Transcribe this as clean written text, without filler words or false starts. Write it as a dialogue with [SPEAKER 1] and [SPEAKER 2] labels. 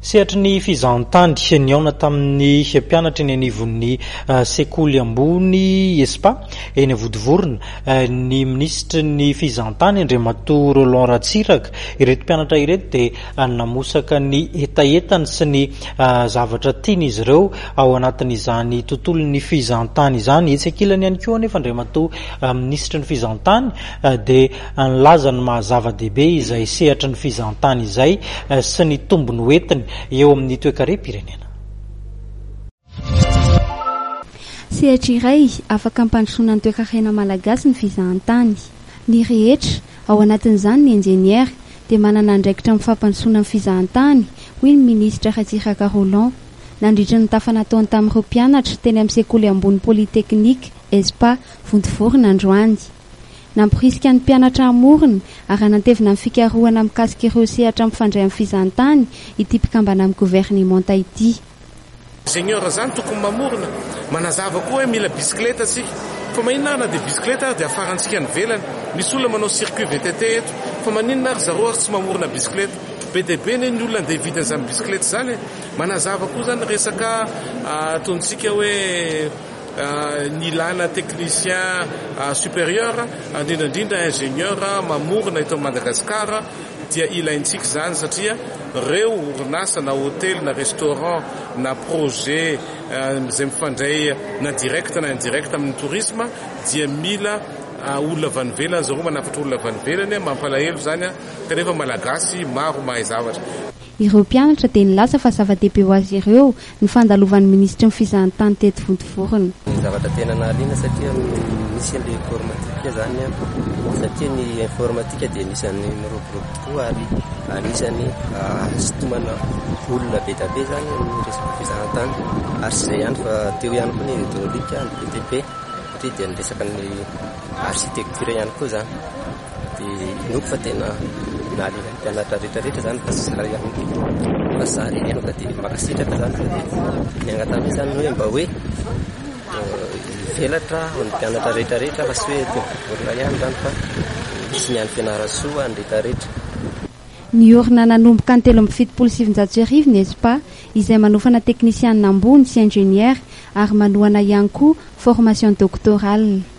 [SPEAKER 1] Sehatry ny fizahantany, nihaona tamin'ny mpianatra eny anivon'ny sekoly ambony ESPA eny Vontovorona ny minisitry ny fizahantany Andriamatoa Roland Ratsiraka. Ireto mpianatra ireto dia namosaka ny hetahetany sy ny zavatra tian'izy ireo ao anatin'izany tontolon'ny fizahantany izany. Etsy ankilany ihany koa anefa Andriamatoa minisitry ny fizahantany dia nilaza ny maha zava-dehibe izay sehatry ny fizahantany izay sy ny tombony hoentiny eo amin'ny toekarem-pirenena.
[SPEAKER 2] Sehatra iray afaka hampandrosoana ny toekarena malagasy ny fizahantany. Ny rehetra, ao anatin'izany ny injeniera, dia manana andraikitra amin'ny fampandrosoana ny fizahantany, hoy ny minisitra Ratsiraka Roland, nandritra ny tafa nataony tamin'ireo mpianatra teny amin'ny sekoly ambony Polytechnique, ESPA, Vontovorona androany. Namporisika ny mpianatra hamorona ary hanantevina ny fikarohana mikasika ireo sehatra mifandray amin'ny fizahantany ity mpikambana amin'ny governemanta ity.
[SPEAKER 3] Ingénieur zany tokony mamorona, manazava koa hoe mila bisikileta tsika, fa maninona ary na dia bisikileta ary dia afarantsika any ivelany, misy olona manao circuit VTT eto, fa maninona ary zareo ary tsy mamorona bisikileta, be dia be anie ny olona andeha hividy an'izany bisikileta izany e, manazava koa zany resaka ataontsika hoe. Ny ilàna technicien supérieur, indrindra indrindra ingénieur mamorona eto Madagascar dia ilaintsika izany satria ireo orinasa na hotely na restaurant na projet izay mifandray na direct na indirect amin'ny tourisme dia mila olona avy any ivelany zareo manafatra olona avy any ivelany, mampalahelo izany kanefa Malagasy maro mahay zavatra.
[SPEAKER 2] Ireo mpianatra dia nilaza fa zava-dehibe ho azy ireo ny fandalovan'ny minisitry ny fizahantany teto Vontovorona.
[SPEAKER 4] Ny zavatra tena nahaliana satria misy an'ilay informatique izany an, satria ny informatique dia anisan'ny miroborobo tokoa ary anisan'ny ahasintomana olona be dia be izany amin'ny resaka fizahantany ary tsy izay ihany fa teo ihany koa ny hydraulique, ny BTP satria dia ny resaka ny architecture ihany koa izany. Dia inoako fa tena nahaliana ny mpianatra rehetra rehetra izany fa tsy za ihany fa za irery ihany fa dia mankasitraka izany fa dia ny angatahana izany hoe mba hoe hivelatra ho an'ny mpianatra rehetra rehetra fa tsy hoe eto Ampovoanina ihany izany fa misy ny any Fianarantsoa ny rehetra rehetra.
[SPEAKER 2] Niorina nanomboka ny 1973 ny ESPA, izay manofana teknisianina ambony sy injeniera ary manohana ihany koa formation doctorale.